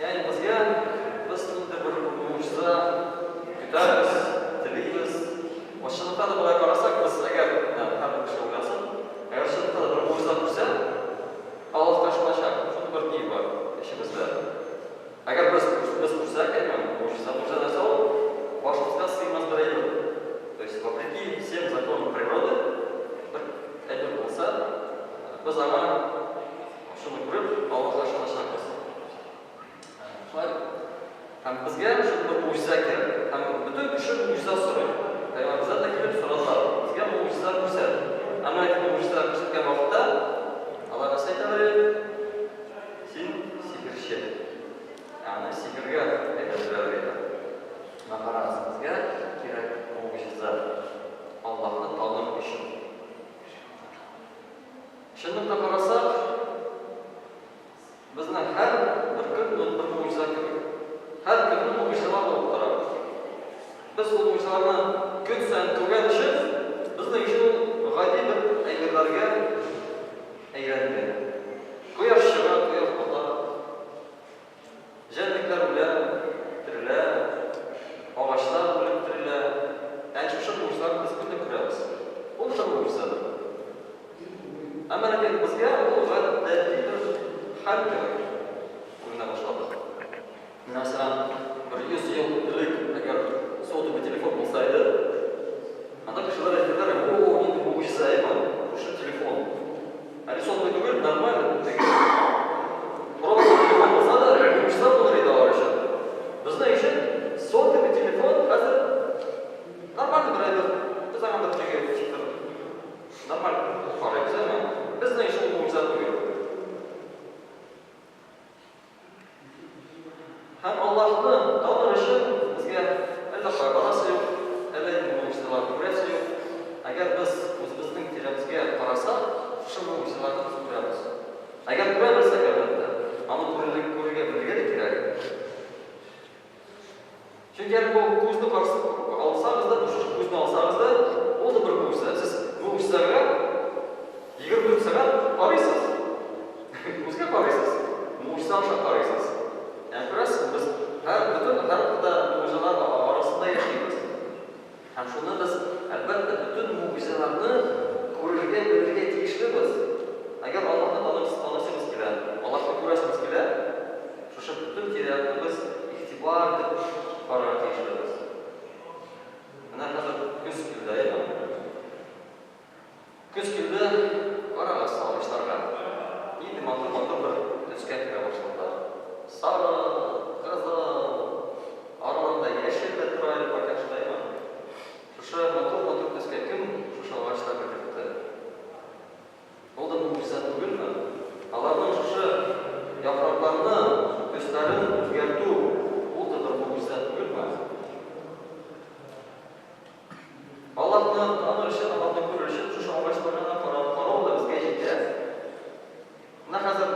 Ягъни безгә без ниндидер бер могҗиза көтәбез, телибез. Вә чынлыкта да болай карасак, без әгәр, менә һәрбер кеше уйласын, әгәр чынлыкта да бер могҗиза күрсә, Аллаһка ышаначак. Шундый бер ни бар эчебездә. Әгәр без без күрсәк, әйме, могҗиза, могҗиза нәрсә ул? Башыбызга сыймас бер әйбер. То есть, вопреки всем законам природы, бер әйбер булса, без аңа Шуны күреп, Аллаһка ышаначакбыз. Шулай һәм безгә шундый бер могҗиза кирәк. Һәм бөтен кеше могҗиза сорый. Пәйгамбәребездән дә килеп сорадылар, безгә могҗиза күрсәт. Әмма ләкин могҗиза күрсәткән вакытта алар нәрсә әйтәләр иде? Син сихерче. Ягъни сихергә әйләндерәләр иде. Менә карагыз, безгә кирәк могҗиза. Аллаһны таныр өчен. Чынлыкта карасак, безнең һәр бер көн ул бер могҗиза кебек. Һәр көнне могҗизалар булып тора. Без ул могҗизаларны көн саен күргән өчен, безнең өчен ул гади бер әйберләргә әйләнде. Кояш чыга, кояш бата. Җәнлекләр үлә, терелә, агачлар үлеп терелә. Ә шушы могҗизаларны без көн дә күрәбез. Ул да бер могҗизадыр. Әмма ләкин безгә ул гадәти бер хәл кебек күренә башлады. Менә мәсәлән, бер 100 ел элек әгәр сотовый телефон булса иде, анда кешеләр әйтерләр, о, нинди могҗиза, әйме, шушы телефон. Әле сотовый түгел, нормаль, теге проводный телефон булса да, могҗиза булыр иде алар өчен. Безнең өчен сотовый телефон хәзер нормальный бер әйбер. Без аңа бер теге ничектер нормаль карыйбыз, әмма безнең өчен ул могҗиза түгел. Һәм Аллаһны таныр өчен безгә әллә кая барасы юк, әллә нинди могҗизалар күрәсе юк. Әгәр без үзебезнең тирәбезгә карасак, шушы могҗизаларны без күрәбез. Әгәр күрә белсәк, әлбәттә. Аны күрергә, күрергә белергә дә кирәк. Чөнки әле бу күзне алсагыз да, шушы күзне алсагыз да, ул да бер могҗиза. Сез могҗизага 24 сәгать карыйсыз. Күзгә карыйсыз, могҗиза аша карыйсыз. Ә күрәсез, без һәр бөтен һәр вакытта могҗизалар арасында яшибез. Һәм шуны без, әлбәттә, бөтен могҗизаларны күрергә, белергә тиешлебез. Әгәр Аллаһны таныйсыгыз килә, Аллаһны күрәсегез килә, шушы бөтен тирә-якны без игътибар итеп карарга тиешлебез. Менә хәзер көз килде, әйеме? Көз килде, карагыз агачларга, нинди матур-матур бер төскә керә башладылар. Сары, кызыл, араларында яшел дә тора әле пока шулаймы? Шушы матур-матур төскә кем шушы агачларны кертте? Ул да могҗиза түгелме? Аларның шушы яфракларны, төсләрен үзгәртү, ул да бер могҗиза түгелме? Аллаһны таныр өчен, Аллаһны күрер өчен шушы агачларга гына карап карау да безгә җитә. Менә хәзер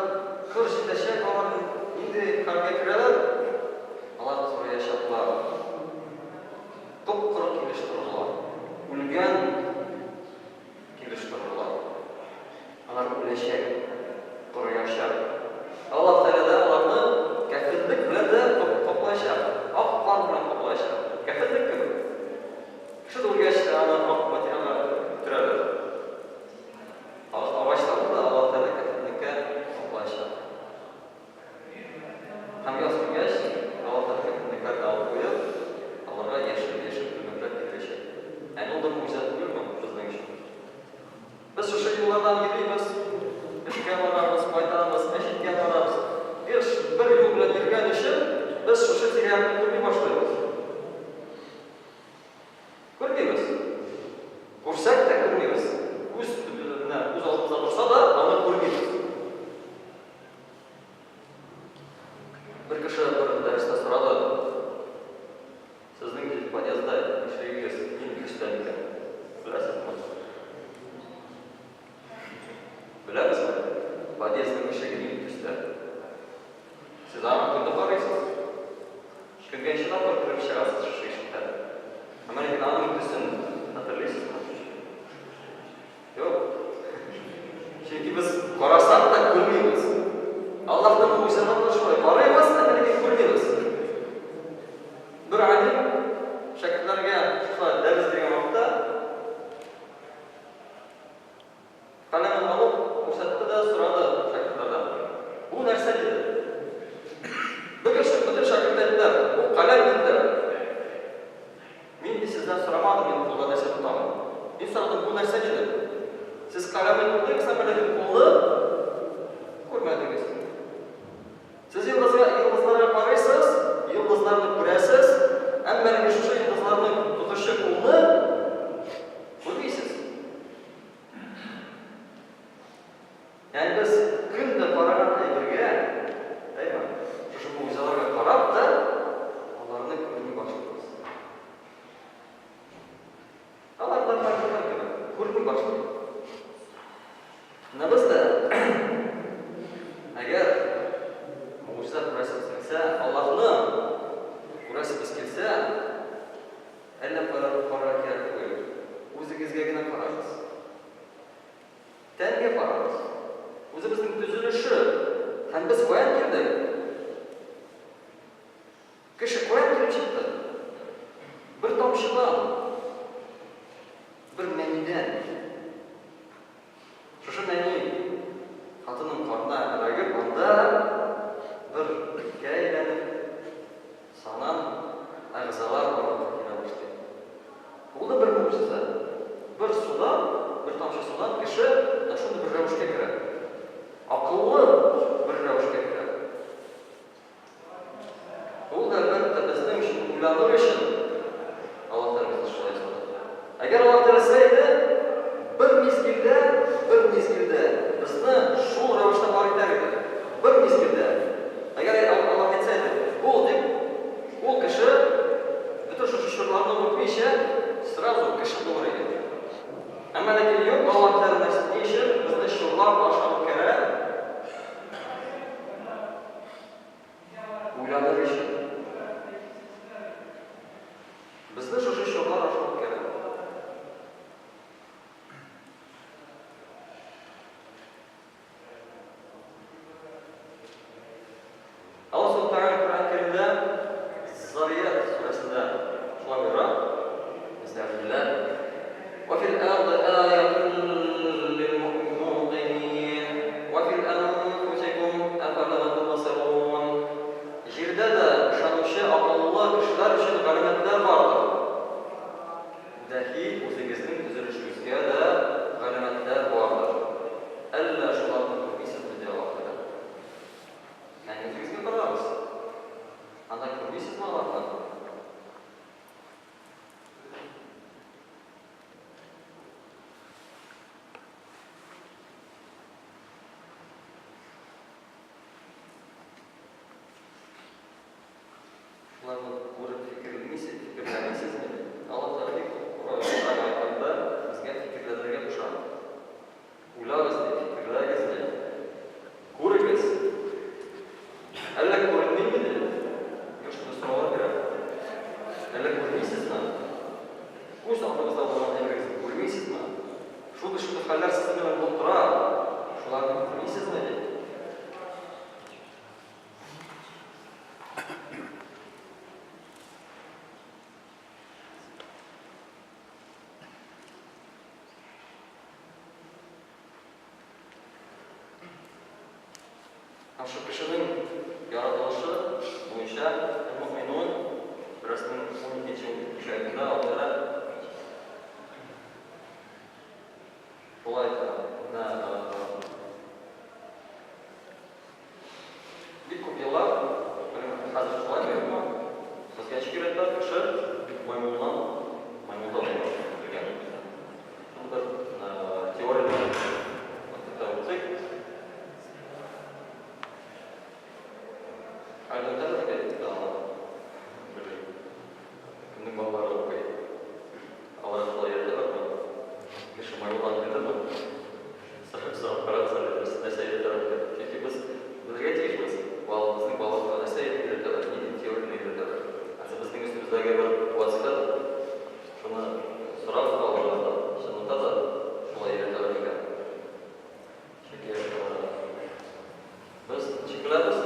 кыр җитәчәк, алар нинди хәлгә керәләр? Алар корыячаклар. Коп-коры килеш торырлар. Үлгән килеш торырлар. Алар үләчәк, корыячак. Аллаһ Тәгалә дә аларны кәфенлек белән дә каплаячак, ак кар белән каплаячак. Кәфенлек кебек. Кеше дә үлгәч тә аны ак материалга төрәләр. Агачларны да Аллаһ Тәгалә кәфенлеккә каплаячак. Һәм яз килгәч, Аллаһ Тәгалә кәфенлекләрне алып куеп, аларга яшел-яшел күлмәкләр кидерәчәк. Ә ул да могҗиза түгелме безнең өчен? Без шушы юллардан йөрибез, эшкә барабыз, кайтабыз, мәчеткә барабыз. Гел бер юл белән йөргән өчен без шушы тирә-якны күрми башлыйбыз. Күрмибез. Күрсәк тә күрмибез. Күз төбенә, күз алдыбызда торса да, аны күрмибез. Бер кеше бер дәрестә сорады, Сезнең ди подъездда ишегегез нинди төстә икән? Беләсезме? Беләбезме? Подъездның ишеге нинди төстә? Сез аңа көнне карыйсыз. Көнгә ничә тапкыр кереп чыгасыз шушы ишектән? Әмма ләкин аның төсен хәтерлисезме? Юк. Чөнки без карасак та күрмибез. Аллаһның могҗизасы. Могҗизаларны шулай карыйбыз, әмма ләкин күрмибез. Бер галим шәкертләргә шулай дәрес биргән вакытта каләмен алып күрсәтте дә сорады шәкертләрдән. Бу нәрсә диде? Бөтен бөтен шәкерт әйттеләр, бу каләм диделәр. Мин ди сездән сорамадым, мин кулда нәрсә тотам. Мин сорадым, бу нәрсә дидем. Сез каләмне күрдегез, әмма ләкин кулны күрмәдегез. Сез йолдызга, йолдызларга карыйсыз, йолдызларны күрәсез, әмма ләкин шушы йолдызларны тотучы кулны күрмисез. Ягъни без көн дә караган әйбергә, әйме, шушы могҗизаларга карап та, аларны күрми башлыйбыз. Алар да маймыллар кебек, күрми башлый. Менә без дә, әгәр могҗиза күрәсебез килсә, Аллаһны күрәсебез килсә, әллә кайларга карарга кирәк түгел, үзегезгә генә карагыз. Тәнгә карагыз. Үзебезнең төзелеше. Һәм без каян килдек? Кеше каян килеп чыкты? Бер тамчыдан. Бер мәнидән. Шушы мәни хатынның карнына эләгеп, анда бер иткә әйләнеп, Санан әгъзалар барлыкка килә башлый. Ул да бер могҗиза. Бер судан, бер тамчы судан кеше менә шундый бер рәвешкә керә. Акыллы бер рәвешкә керә. Ул да, әлбәттә, безнең өчен уйланыр өчен Аллаһ Тәгалә безне шулай ясады. Әгәр Аллаһ теләсә иде, бер мизгелдә, бер мизгелдә безне шул рәвештә бар итәр иде. Бер мизгелдә. Әгәр Аллаһ әйтсә иде, бул дип, ул кеше бөтен шушы чорларны үтмичә, сразу кеше булыр иде. Әмма ләкин юк, Аллаһ Тәгалә ни өчен безне чорлар аша үткәрә? Уйланыр өчен. Безне шушы чорлар аша үткәрә. Аллаһ Субхану Тәгалә Коръән Кәримдә Зарият сүрәсендә шулай боера. Әстәгъфируллаһ. Ва фил арды аятун лил муқинин ва фил анфусикум афала тубсирун. Җирдә дә ышанучы акыллы кешеләр өчен галәмәтләр бардыр. Дәхи үзегезнең төзелешегезгә дә галәмәтләр бардыр. Әллә шуларны күрмисезме, ди Аллаһ Тәгалә. Әни үзегезгә карагыз. Анда күрмисезме аларны? Шуларны күреп фикерлмисез, фикерләмисезме? Аллаһ Тәгалә бик күп Коръән аятьләрендә безгә фикерләнергә куша. Уйлагыз ди, фикерләгез ди. Күрегез. Әллә күренмиме ди? Мин шундый сораулар бирәм. Әллә күрмисезме? Күз алдыгызда булган әйберегезне күрмисезме? Шундый-шундый хәлләр сезнең белән булып тора. Шуларны күрмисезме ди? Һәм шул кешенең яратылышы буенча Әл-Муъминун сүрәсенең 12-нче аятында Аллаһ Тәгалә шулай әйтә. Менә Бик күп еллар, белмим, хәзер шулаймы, юкмы, безгә ничек өйрәттеләр, кеше маймылдан, маймылда туган дигән. Шундый бер теорияне мәктәптә укыйк. Әле үтәләр бит инде аны. Белмим. Кемнең балалары укый? Алар шулай өйрәтәләрме? Кеше маймылдан килдеме? Сорап сорап карагыз әле, дөрес нәрсә өйрәтәләр икән? Чөнки без белергә тиешбез, бала, безнең балаларга нәрсә өйрәтәләр, нинди теорияне өйрәтәләр. Хәзер безнең өстебездәге бер вазифадыр. Шуны сорагыз балаларыгыздан, чынлыкта да шулай өйрәтәләр микән? Чөнки без ничек беләбез?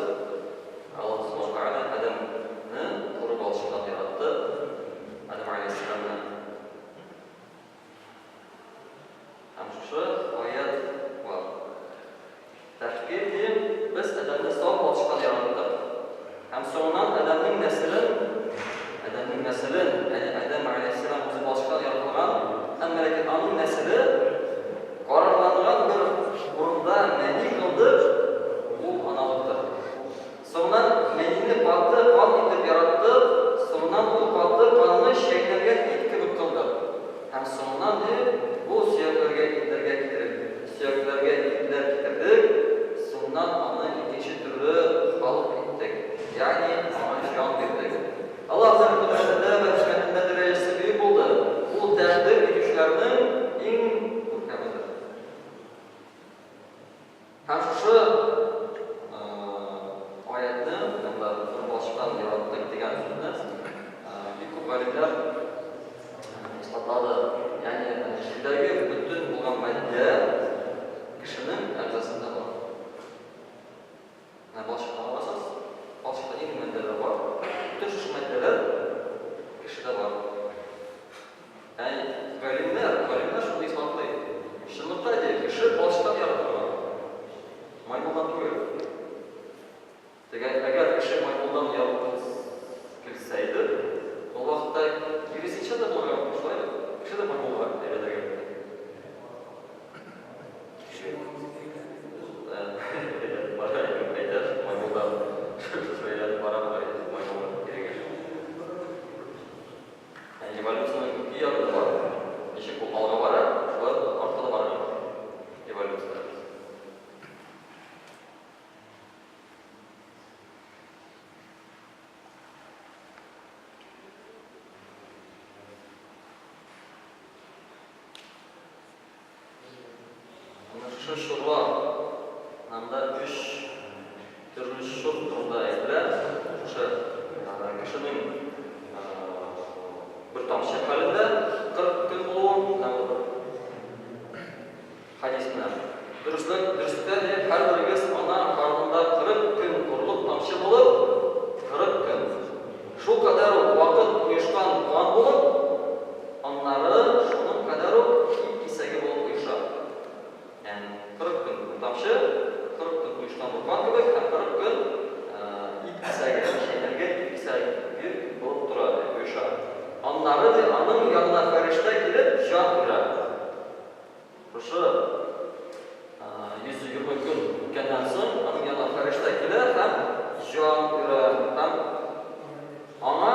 ягъни аңа җан бирдек. Аллаһның кодрәтендә вә хикмәтендә дәрәҗәсе бөек булды, Ул тәкъдир итүчеләрнең иң күркәмедер. Һәм шушы аятьне, монда бер балчыктан яраттык дигән сүзне бик күп галимнәр исбатлады. Ягъни җирдәге бөтен булган матдә кешенең әгъзасында бар. Менә балчыкны аласыз, балчыкта нинди матдәләр бар? Бөтен шушы матдәләр кешедә бар. Ә галимнәр, галимнәр шуны исбатлый. Чынлыкта ди, кеше балчыктан яратылган. Маймылдан түгел. Теге, әгәр кеше маймылдан яратылса иде, ул вакытта киресенчә дә булырга мөмкин, шулай бит? Кеше дә маймылга әйләнергә мөмкин. Эволюциянең ике ягы да бар. Ничек ул алга бара, шулай ук артка да барырга мөмкин эволюция. Менә шушы чорлар, анда өч төрле чор турында әйтелә. Шушы кешенең бер тамчы хәлендә 40 көн булуы, менә бу хадис менә. Дөреслек, дөреслектә дә һәрберегез ана карынында 40 көн орлык тамчы булып, 40 көн. Шул кадәр үк вакыт оешкан кан булып, аннары шуның кадәр үк ит кисәге булып оеша. Ягъни 40 көн бер тамчы, 40 көн оешкан бер кан кебек һәм 40 көн ит кисәге, чәйнәлгән ит кисәге булып тора, ди, оеша. Аннары, ди, аның янына фәрештә килеп җан өрә. Шушы 120 көн үткәннән соң, аның янына фәрештә килә һәм җан өрә һәм аңа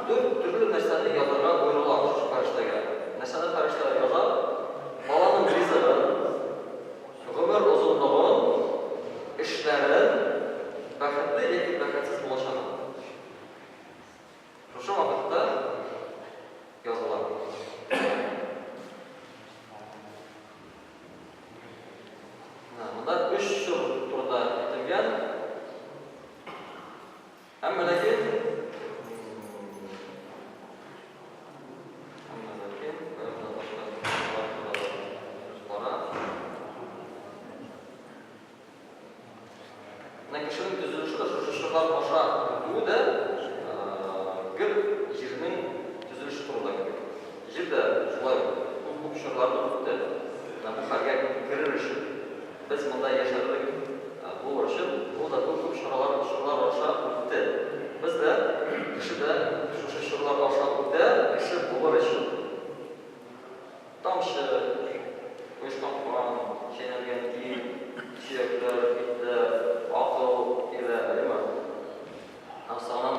дүрт төрле нәрсәне язарга боерыла шушы фәрештәгә. Нәрсәне фәрештә яза? Баланың ризыгын, гомер озынлыгын, эшләрен, бәхетле яки бәхетсез булачагын. Шушы вакытта языла. Менә монда өч чор турында әйтелгән. Әмма ләкин әмма ләкин бара. Менә кешенең төзелеше дә шушы чорлар аша үтүе дә гел җирнең төзелеше турында кебек. Җир дә шулай ук күп-күп чорларны үтте. Менә бу хәлгә керер өчен, без монда яшәрлек булыр өчен, ул да күп-күп чаралар, чорлар аша үтте. Без дә, кеше дә шушы чорлар аша үтә, кеше булыр өчен. Тамчы, оешкан кан, чәйнәлгән ит, сөякләр, итләр, акыл килә, әйеме? Һәм соңыннан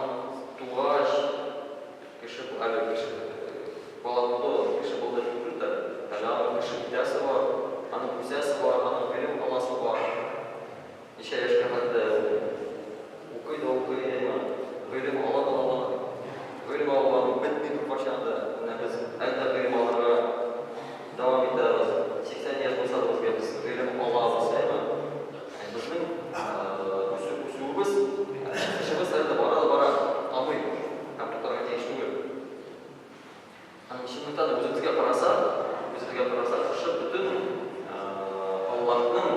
тугач, кеше әле кеше бала туды, кеше булды дип түгел дә, әле аның кеше итәсе бар, аның үсәсе бар, аның гыйлем аласы бар. Ничә яшькә хәтле укый да укый, әйеме? Гыйлем ала да ала. Гыйлем алу аның бетми беркайчан да. Менә без әле дә гыйлем алырга дәвам итәбез. 80 яшь булса да безгә без гыйлем алабыз, әйеме? Безнең үсү, үсүебез, үсешебез әле дә бара да бара, туктамый һәм туктарга тиеш түгел. Һәм чынлыкта да үзебезгә карасак, үзебезгә карасак, шушы бөтен Аллаһның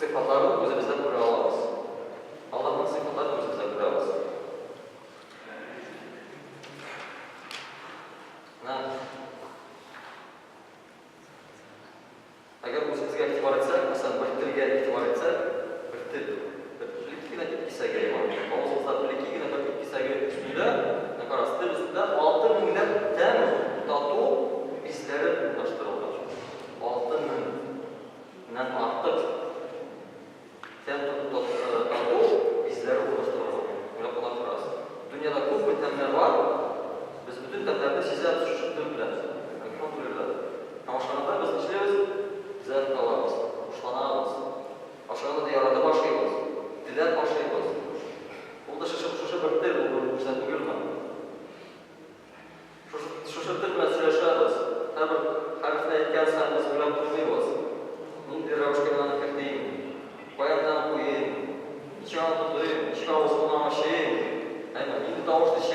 сыйфатларын үзебездә күрә алабыз. Аллаһның сыйфатларын үзебездә күрә алабыз. Менә Әгәр үзебезгә игътибар итсәк, мәсәлән, бер телгә игътибар итсәк, бер тел, бер бәләкәй генә ит кисәге, авызыбызда бәләкәй генә бер ит кисәге өстендә, менә карагыз, тел өстендә алты меңләп тәм тату бизләре урнаштырылган. 6000 нән артык.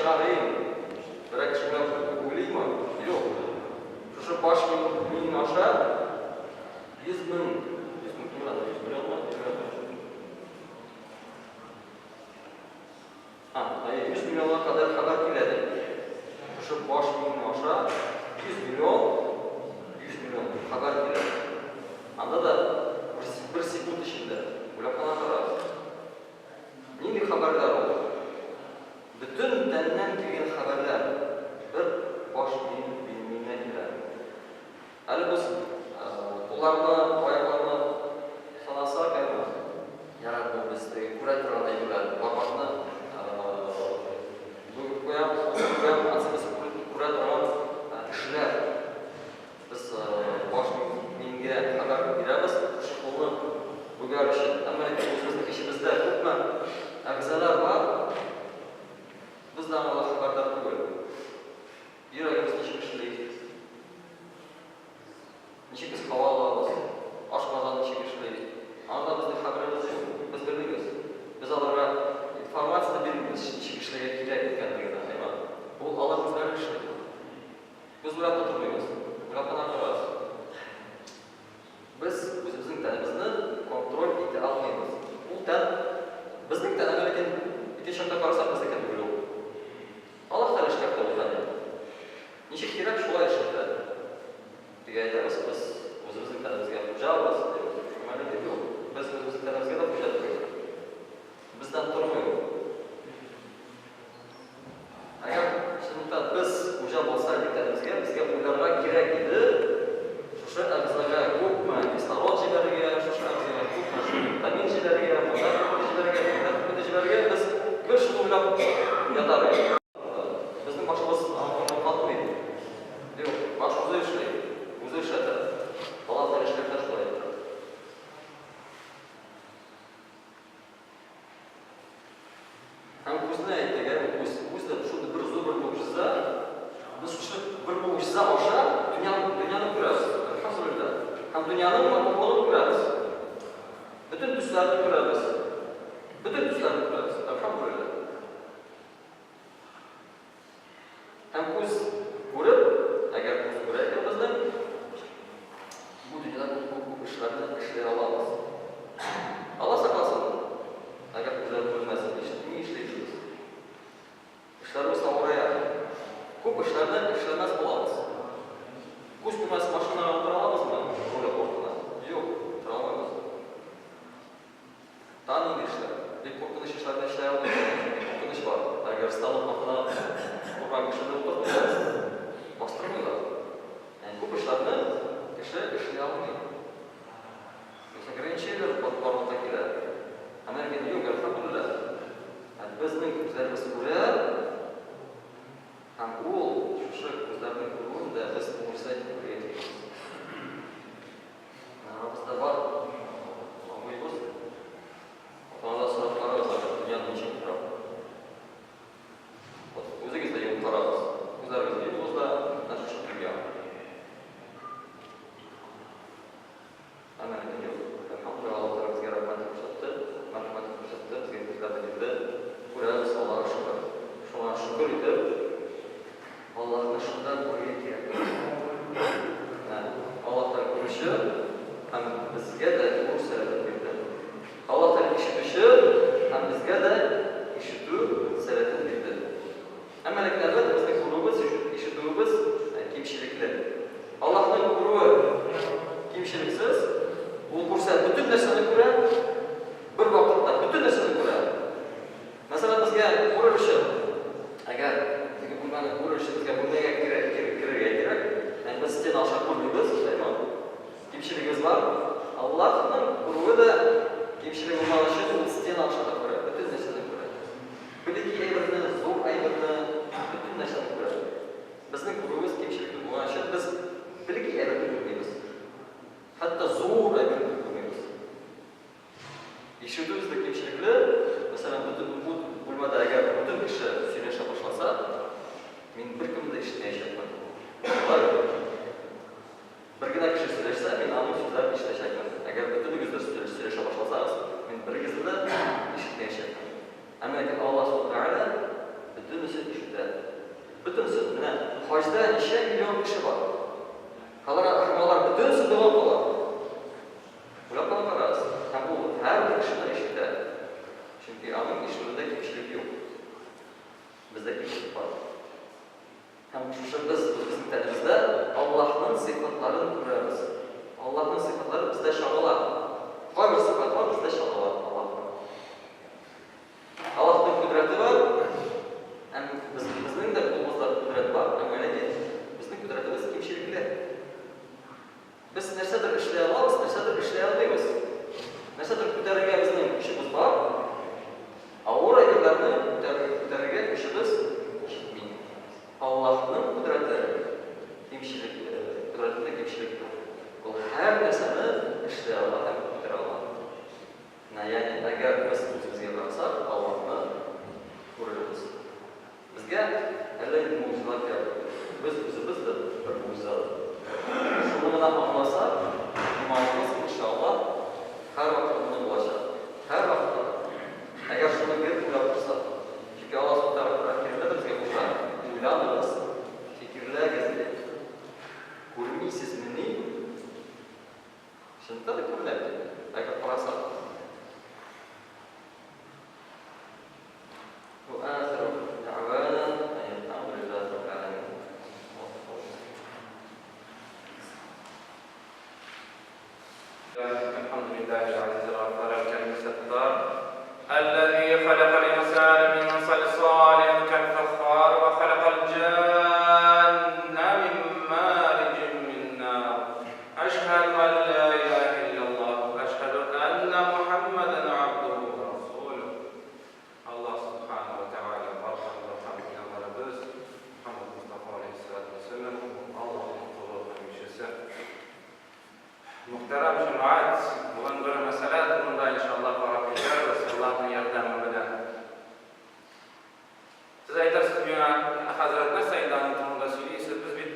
чыгарыйм. Берәр кеше белән уйлыймы? Юк. Шушы баш миң аша 100 мең, 100 мең түгел, 100 миллионмы? А, 100 миллионга кадәр хәбәр килә ди. Шушы баш миң аша 100 миллион, 100 миллион хәбәр килә. Анда да бер секунд эчендә уйлап кына карагыз. Нинди хәбәрләр ул? Бөтен тәннән килгән хәбәрләр бер баш миенә килә. Әле без кулларны, аякларны санасак, әйме, ярар, бу без теге күрә торган әйберләр, бармакны бөгеп куябыз, бөгеп куябыз, анысы без күрә торган эшләр. Без баш миңгә хәбәр бирәбез, шушы кулны бөгәр өчен. Әмма ләкин үзебезнең эчебездә күпме әгъзалар бар, без дә аңардан хәбәрдар түгел. Йөрәгебез ничек эшли, ничек без һава алабыз, ашказан ничек эшли, аңардан безнең хәбәребез юк, без белмибез. Без аларга информация дә бирмибез, ничек эшләргә кирәк икәнлеген, әйме? Ул алар үзләре эшли. Без уйлап та тормыйбыз, уйлап кына торабыз. Без үзебезнең тәнебезне контроль итә алмыйбыз. Ул тән безнең тән, әмма ләкин икенче яктан карасак, безнеке түгел ул. Аллаһ Тәгалә эшкәртә ул тәнне. Ничек кирәк, шулай эшләтә. Тик әйтәбез, без үзебезнең тәнебезгә хуҗабыз, дибез. Әмма ләкин юк, без үзебезнең тәнебезгә дә хуҗа түгел. Бездән тормый ул. Әгәр чынлыкта без хуҗа булса идек тәнебезгә, безгә уйларга кирәк иде, шушы әгъзага күпме кислород җибәрергә, шушы әгъзага күпме шундый витамин җибәрергә, монда күпме җибәрергә, тегендә күпме җибәрергә, без гел шуны уйлап ятар идек. Безнең башыбыз аңа катмый. Юк, баш үзе эшли, үзе эшләтә. Аллаһ Тәгалә эшләтә шулай итеп. Һәм күзне әйтик, әйме, күз. Күз дә шундый бер зур бер могҗиза. Без шушы бер могҗиза аша дөньяны, дөньяны күрәбез. Әлхәмдүлилләһ. Һәм дөньяның матурлыгын күрәбез. Бөтен төсләрне күрәбез. Бөтен төсләрне күрәбез. Әлхәмдүлилләһ. Һәм күз күреп, әгәр күз күрә икән безнең, бу дөньяда күп күп күп эшләрне эшли алабыз. Алла сакласын, әгәр күзләр күрмәсен, ни эшлибез без? Эшләребез авырая. Күп эшләрне эшләмәс булабыз. Күз күрмәс машинага утыра алабызмы руль артына? Юк, утыра алмыйбыз. Тагын нинди эшләр? Бик куркыныч эшләрне эшләй алмыйм, чөнки куркыныч бар. Әгәр станок артына куркак кешене утыртмыйлар, бастырмыйлар. Ягъни күп эшләрне кеше эшли алмый. Юкса ограничениеләр барлыкка килә. Әмма ләкин юк, әлхәмдүлилләһ. Ә безнең күзләребез күрә, һәм ул шушы күзләрнең күрүен дә без могҗиза итеп күрергә тиешбез. Арабызда бар абыебыз. Ата-анадан сорап карагыз әле, дөньяны ничек күрә ул. Вот үзегез дә йомып карагыз. Күзләрегезне йомыгыз да, менә шушы дөнья. Әмма ләкин юк. Әлхәмдүлилләһ, Аллаһ Тәгалә безгә рәхмәтен күрсәтте, мәрхәмәтен күрсәтте, безгә күзләрне бирде. Күрәбез, Аллаһка шөкер. Шуңа шөкер итеп, Аллаһны шунда күрергә кирәк. Менә Аллаһ Тәгалә күрүче һәм безгә дә күрү сәләтен бирде. Аллаһ Тәгалә ишетүче һәм безгә дә ишетү сәләтен бирде. Әмма ләкин, әлбәттә, безнең күрүебез, ишетүебез кимчелекле. Аллаһның күрүе кимчелексез, ул күрсә, бөтен нәрсәне күрә, бер вакытта бөтен нәрсәне күрә. Мәсәлән, безгә күрер өчен, әгәр теге бүлмәне күрер өчен безгә бүлмәгә керергә кирәк, ягъни без стена аша күрмибез, шулаймы? Кимчелегебез бар. Аллаһның күрүе дә кимчелеге булмаган өчен ул стена аша да күрә, бөтен нәрсәне күрә. Бәләкәй әйберне, зур әйберне, бөтен нәрсәне күрә. Безнең күрүебез кимчелекле булган өчен без бәләкәй әйберне күрмибез. Хәтта зур әйберне дә күрмибез. Ишетүебез дә кимчелекле. Мәсәлән, бөтен бу бүлмәдә әгәр бөтен кеше сөйләшә башласа, мин беркемне дә ишетмәячәкмен. Шулай бит? Бер генә кеше сөйләшсә, мин аның сүзләрен ишетәчәкмен. Әгәр бөтенегез дә сөйләшә башласагыз, мин берегезне дә ишетмәячәкмен. Әмма ләкин Аллаһ Субхана Тәгалә бөтенесен ишетә. Ягъни әгәр без үзебезгә карасак, Аллаһны күрербез. Безгә әллә нинди могҗизалар кирәк түгел. Без үзебез дә бер могҗизадыр. Шуны гына аңласак, иманыбыз, иншаллаһ, һәрвакытта нык булачак. Һәрвакытта да. Әгәр шуны гел уйлап торсак. Чөнки Аллаһ Субхана Тәгалә Коръән Кәримдә дә безгә куша, уйланыгыз, фикерләгез, ди. Күрмисезмени? Чынлыкта да күренә бит, әгәр карасак. Вә ахиру дәгъвана әнилхәмдүлиллаһи раббил галәмин. الحمد لله العزيز الغفار الكريم الستار الذي خلق الإنسان من صلصال كالفخار وخلق الجان من مارج من نار أشهد أن لا إله إلا الله وأشهد أن محمدا عبده ورسوله Аллаһ Сүбхәнәһү вә Тәгалә барчабызга һәм Пәйгамбәребез Мөхәммәд Мостафа галәйһиссәлатү вәссәлам Аллаһның колы һәм илчесе. Мөхтәрәм җәмәгать, бүген бер мәсьәлә турында иншаллаһ карап китәрбез, Аллаһның ярдәме белән. Сез әйтерсез миңа, хәзрәт, нәрсә инде аның турында сөйлисез, без бит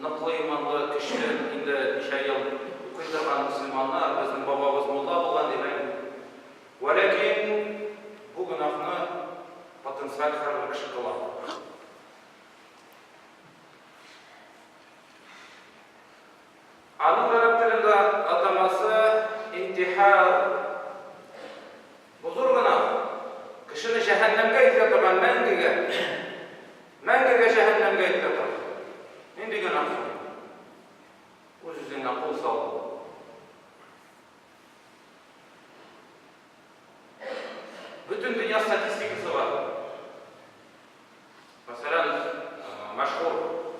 ныклы иманлы, көчле, инде ничә ел укый торган мөселманнар, безнең бабабыз мулла булган дип әйме. Вәләкин бу гөнаһны потенциаль һәрбер кеше кыла. Аның гарәп телендә атамасы интихар. Бу зур гөнаһ. Кешене җәһәннәмгә илтә торган мәңгегә. Мәңгегә җәһәннәмгә илтә торган. Нинди гөнаһ соң? Үз-үзеңә кул салу. Бөтен дөнья статистикасы бар. Мәсәлән, мәшһүр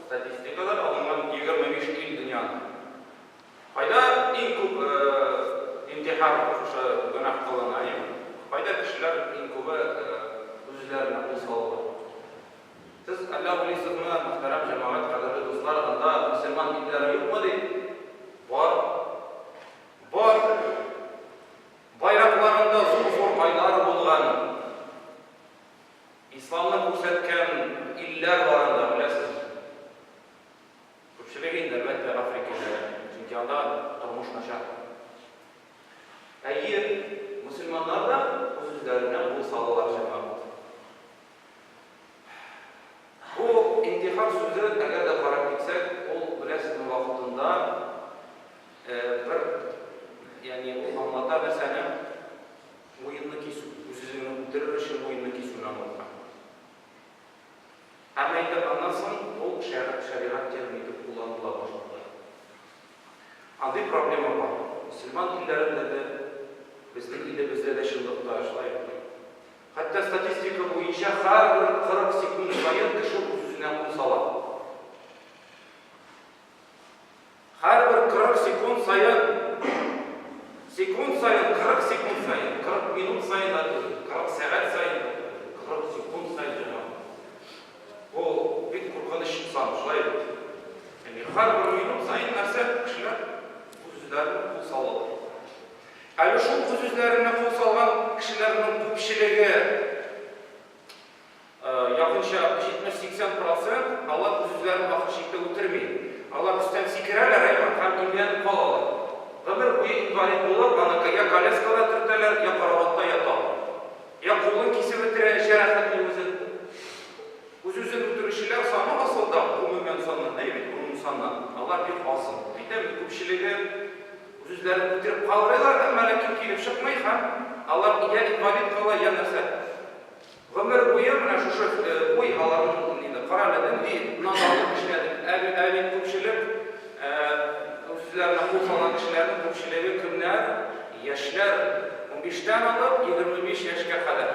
статистикалар алынган 25 ил дөньяның. Кайда иң күп интихар шушы гөнаһ кылына, әйеме? Кайда кешеләр иң күбе үз-үзләренә кул салалар? Сез әллә уйлыйсызмы, мөхтәрәм җәмәгать, кадерле дуслар, анда мөселман илләре юкмы дип? Бар. Бар. Байракларында зур-зур айлар булган. Исламны күрсәткән илләр бар анда, беләсезме? Күпчелеге инде, әлбәттә, Африка илләре, чөнки анда тормыш начар. Әйе, мөселманнар да үз-үзләренә кул салалар, җәмәгать. Бу интихар сүзе, әгәр дә карап китсәк, ул, беләсезме, вакытында бер, ягъни ул аңлата нәрсәне? Муенны кисү, үз-үзеңне үтерер өчен муенны кисүне аңлата. Әмма инде аннан соң ул шәригать термины итеп кулланыла башлады. Андый проблема бар. Мөселман илләрендә дә, безнең илебездә дә чынлыкта шулай бит. Хәтта статистика буенча һәрбер 40 секунд саен кеше үз-үзенә кул сала. Һәрбер 40 секунд саен, секунд саен, 40 секунд саен, 40 минут саен да түгел, 40 сәгать саен да түгел, 40 секунд саен, җәмәгать. Бу бик куркыныч сан, шулай бит? Ягъни һәрбер минут саен нәрсә кешеләр үз-үзләренә кул салалар. Әле шул үз-үзләренә кул салган кешеләрнең күпчелеге Якынча 70-80 процент алар үз-үзләрен ахыр чиктә үтерми. Алар өстән сикерәләр, әйме, һәм имгәнеп калалар. Гомер буе инвалид булып, аны я коляскада төртәләр, я караватта ята ул. Я кулын кисеп бетерә, җәрәхәтли үзен. Үз-үзен үтерүчеләр саны асылда, гомумән саннан, әйе бит, гомум саннан, алар бик аз. Әйтәм бит, күпчелеге үз-үзләрен үтереп калырыйлар, әмма ләкин килеп чыкмый һәм алар я инвалид кала, я нәрсә. Гомер буе менә шушы уй аларның инде, кара әле, нинди наданлык эшләдек. Ә бит, ә бит күпчелек, үз-үзләренә кул салган кешеләрнең күпчелеге кемнәр? Яшьләр. Унбиштән алып 25 яшькә кадәр.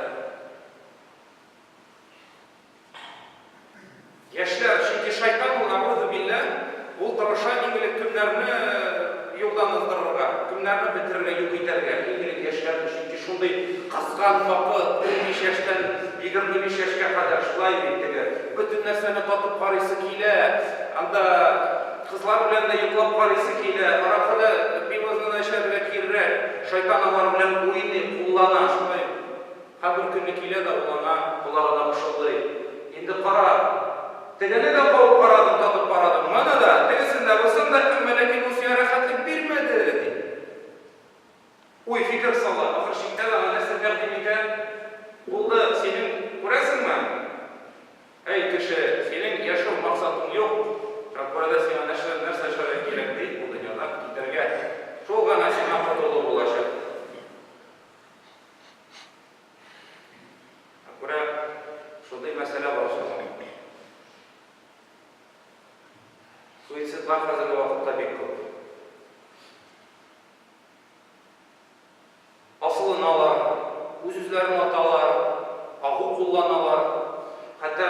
Яшьләр, чөнки шайтан ул, әгъузу билләһ, ул тырыша иң элек кемнәрне юлдан аздырырга, кемнәрне бетерергә, юк итәргә, иң элек яшьләрне, чөнки шундый кызган вакыт, 15 яшьтән 25 яшькә кадәр, шулай бит теге, бөтен нәрсәне татып карыйсы килә, анда кызлар белән дә йоклап карыйсы килә, аракы да, пивозны да эчәргә кирәк. Шайтан алар белән уйный, куллана, шулай. Һәм бер көнне килә дә ул аңа колагына пышылдый, Инде кара, тегене дә кабып карадым, татып карадым, моны да, тегесен дә, бусын да, әмма ләкин ул сиңа рәхәтлек бирмәде, ди. Уй, фикер сала, ахыр чиктә дә аңа нәрсә тәкъдим итә? Булды, синең, күрәсеңме? Әй, кеше, синең яшәү максатың юк, шуңа күрә дә сиңа нәрсә, нәрсә эшләргә кирәк, ди, бу дөньядан китәргә. Шул гына сиңа котылу булачак. Шуңа күрә шундый мәсьәлә бар шул. Суицидлар хәзерге вакытта бик күп. Асылыналар, үз-үзләрен аталар, агу кулланалар. Хәтта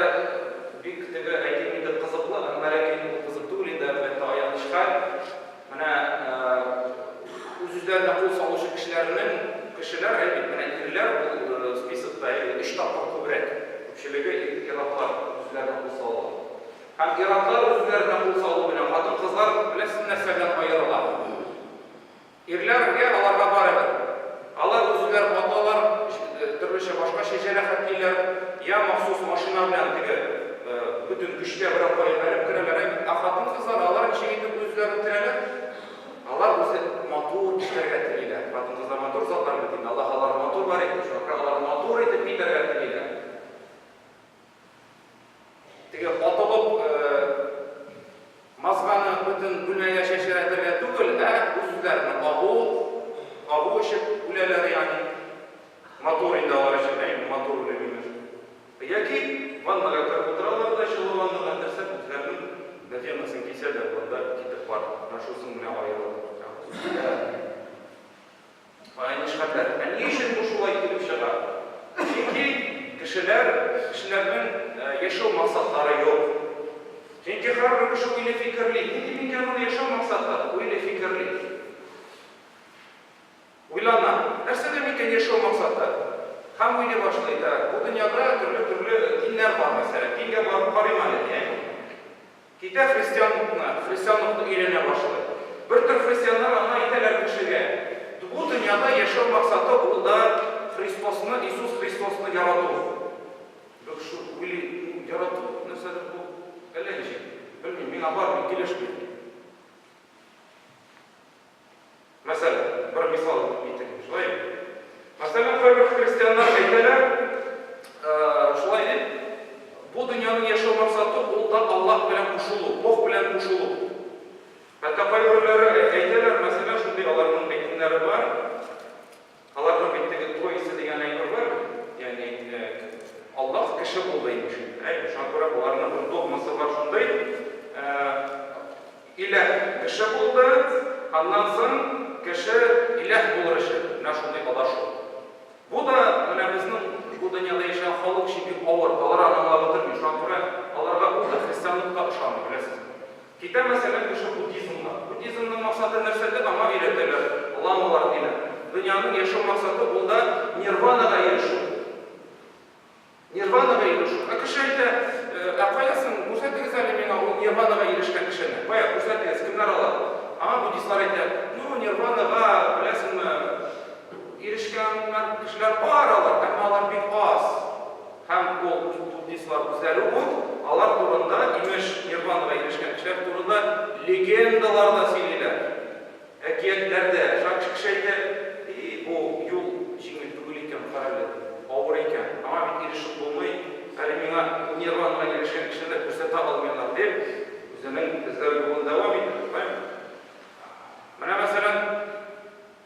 бик теге, әйтим инде, кызыклы, әмма ләкин ул кызык түгел инде, әлбәттә, аяныч хәл. Менә үз-үзләренә кул салучы кешеләрнең, кешеләр, әй бит, менә ирләр ул списокта әй өч тапкыр күбрәк. Күпчелеге ир-атлар үз-үзләренә кул салалар. Һәм ир-атлар үз-үзләренә кул салу белән хатын-кызлар, беләсезме, нәрсә белән аерыла? Ирләргә аларга барыбер. Алар үз-үзләрен аталар, төрлечә башкача җәрәхәтлиләр, я махсус машина белән теге бөтен көчкә берәү кая бәреп керәләр. Ә хатын-кызлар, алар ничек итеп үз-үзләрен үтерәләр? Алар үзе матур китәргә телиләр. Хатын-кызлар матур затлар бит инде, Аллаһ аларны матур бар итте, шуңа күрә алар матур итеп китәргә телиләр. Теге атылып мазганы бөтен бүлмәгә чәчрәтергә түгел, ә үз-үзләренә агу, агу эчеп үләләр, ягъни. Матур инде алар өчен, әй, матур үлем, имеш. Яки ваннага кереп утыралар да, җылы ваннага нәрсә, үзләренең венасын кисәләр, анда китеп бар. Менә шусын генә аерылып. Аяныч хәлләр. Ә ни өчен бу шулай килеп чыга? Чөнки кешеләр, кешеләрнең яшәү максатлары юк. Чөнки һәрбер кеше уйлый, фикерли. Нинди микән ул яшәү максаты? Уйлый, фикерли. Уйлана. Нәрсәдә микән яшәү максаты? Һәм уйлый башлый. Так, бу дөньяда төрле-төрле диннәр бар, мәсәлән. Дингә барып карыйм әле, ди, әйме? Китә христианлыкны, христианлыкны өйрәнә башлый. Бер төр христианнар аңа әйтәләр кешегә, Бу дөньяда яшәү максаты ул да Христосны, Иисус Христосны ярату. Бер кеше уйлый, ну, ярату нәрсәдер бу, әллә ничек, белмим, миңа бармый, килешми. Мәсәлән, бер мисал китерим, шулай бит? Мәсәлән, кайбер христианнар әйтәләр, шулай дип, бу дөньяның яшәү максаты ул да Аллаһ белән кушылу, Бог белән кушылу. Хәтта кайберләре әйтәләр, мәсәлән, шундый аларның әйтемнәре бар, Аларның бит теге Троица дигән әйбер бар бит, ягъни Аллаһ кеше булды имеш инде, әйе, шуңа күрә боларның бер догмасы бар шундый, Иләһ кеше булды, аннан соң кеше иләһ булыр өчен, менә шундый адашу. Бу да менә безнең бу дөньяда яшәгән халык өчен бик авыр, алар аны аңлап бетерми, шуңа күрә аларга ул да христианлык та ошамый, беләсезме. Китә, мәсәлән, кеше буддизмга. Буддизмның максаты нәрсәдер, аңа өйрәтәләр, ламалар диләр. Дөньяның яшәү максаты ул да нирванага ирешү. Нирванага ирешү. Ә кеше әйтә, Ә кая соң, күрсәтегез әле миңа ул нирванага ирешкән кешене. Кая, күрсәтегез, кемнәр алар? Аңа буддистлар әйтә, Ну, нирванага, беләсеңме, ирешкән кешеләр бар алар, әмма алар бик аз. Һәм ул буддистлар үзләре үк алар турында, имеш, нирванага ирешкән кешеләр турында легендалар да сөйлиләр, әкиятләр дә. Шуңа кеше әйтә, И, бу юл җиңел түгел икән, карале, авыр икән, аңа бит ирешеп булмый, әле миңа ул нирванага ирешкән кешене дә күрсәтә алмыйлар, дип, үзенең эзләү юлын дәвам итә, шулаймы? Менә, мәсәлән,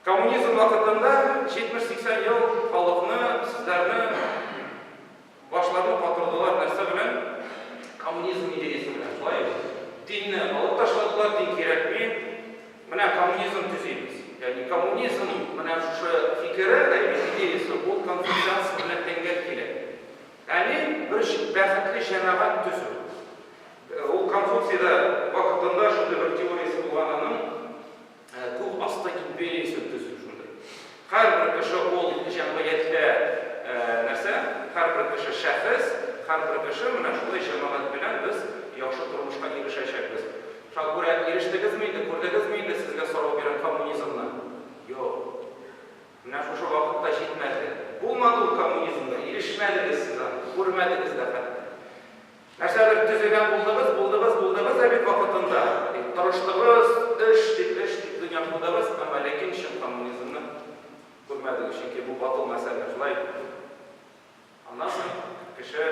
Коммунизм вакытында 70-80 ел халыкны, сезләрне, башларны катырдылар нәрсә белән? Коммунизм идеясе белән, шулай бит? Динне алып ташладылар, дин кирәкми. Менә коммунизм төзибез. Ягъни коммунизм менә шушы фикере, әйе, идеясе, ул конфуцианство белән тәңгәл килә. Ягъни бер бәхетле җәмәгать төзү. Ул Конфуций да вакытында шундый бер теориясе булган аның. Күк асты империясен төзү шундый. Һәрбер кеше ул җәмгыятьтә нәрсә? Һәрбер кеше шәхес, һәрбер кеше менә шулай җәмәгать белән без яхшы тормышка ирешәчәкбез. Шуңа күрә ирештегезме инде, күрдегезме инде, сезгә сорау бирәм, коммунизмны? Юк. Менә шушы вакыт та җитмәде. Булмады ул коммунизмда, ирешмәдегез сез аны, күрмәдегез дә хәтта. Нәрсәдер төзегән булдыгыз, булдыгыз, булдыгыз ә бит вакытында. Бик тырыштыгыз, эш дип, эш дип дөнья кудыгыз, әмма ләкин чын коммунизмны күрмәдегез, чөнки бу батыл мәсьәлә, шулай бит? Аннан соң кеше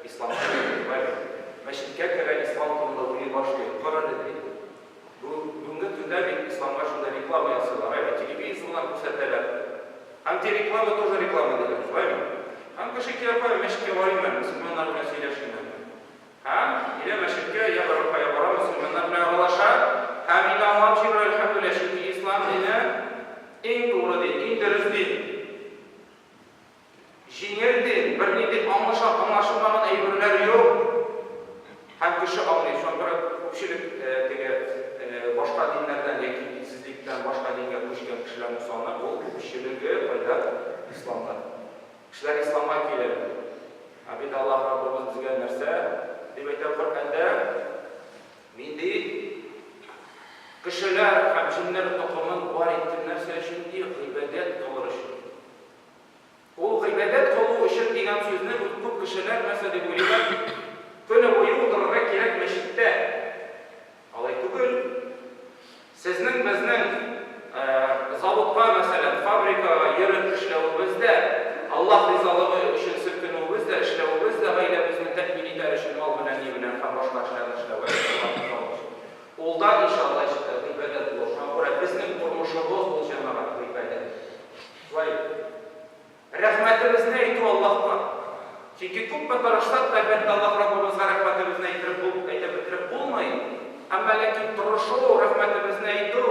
исламга керә, шулай бит? Мәчеткә керә, ислам турында уйлый башлый, кара әле, ди. Бу бүгенге көндә бит исламга шундай реклама ясыйлар, әйе, телевизордан күрсәтәләр. Антиреклама тоже реклама диләр, шулаймы? Һәм кеше килә, кая, мәчеткә барыйм әле, мөселманнар белән сөйләшим әле. Һәм килә мәчеткә, я берәр кая бара, мөселманнар белән аралаша, һәм инде аңлап җибәрә, әлхәмдүлилләһ, чөнки ислам дине иң тугры дин, иң дөрес дин. Җиңел дин, бернинди аңлаша, аңлашылмаган әйберләр юк. Һәм кеше аңлый. Шуңа күрә күпчелек теге башка диннәрдән яки динсезлектән башка дингә күчкән кешеләрнең саны ул күпчелеге кайда? Исламда. Кешеләр исламга килә. Ә бит Аллаһ Раббыбыз безгә нәрсә дип әйтә Коръәндә? Мин, ди, кешеләр һәм җеннәр токымын бар иттем нәрсә өчен, ди, гыйбадәт кылыр өчен. Ул гыйбадәт кылу өчен дигән сүзне бит күп кешеләр нәрсә дип уйлыйлар, көне буе утырырга кирәк мәчеттә. Алай түгел. Сезнең безнең заводка, мәсәлән, фабрикага йөреп эшләвебез дә, Аллаһ ризалыгы өчен селкенүебез дә, эшләвебез дә гаиләбезне тәэмин итәр өчен мал белән, ни белән һәм башка эшләрне эшләү, Аллаһ ризалыгы өчен. Ул да, иншалла, гыйбадәт булыр. Шуңа күрә безнең тормышыбыз ул, җәмәгать, гыйбадәт. Шулай бит. Рәхмәтебезне әйтү Аллаһка. Чөнки күпме тырышсак та, әлбәттә, Аллаһ Раббыбызга рәхмәтебезне әйттереп бул, әйтеп бетереп булмый. Әмма ләкин тырышу, рәхмәтебезне әйтү,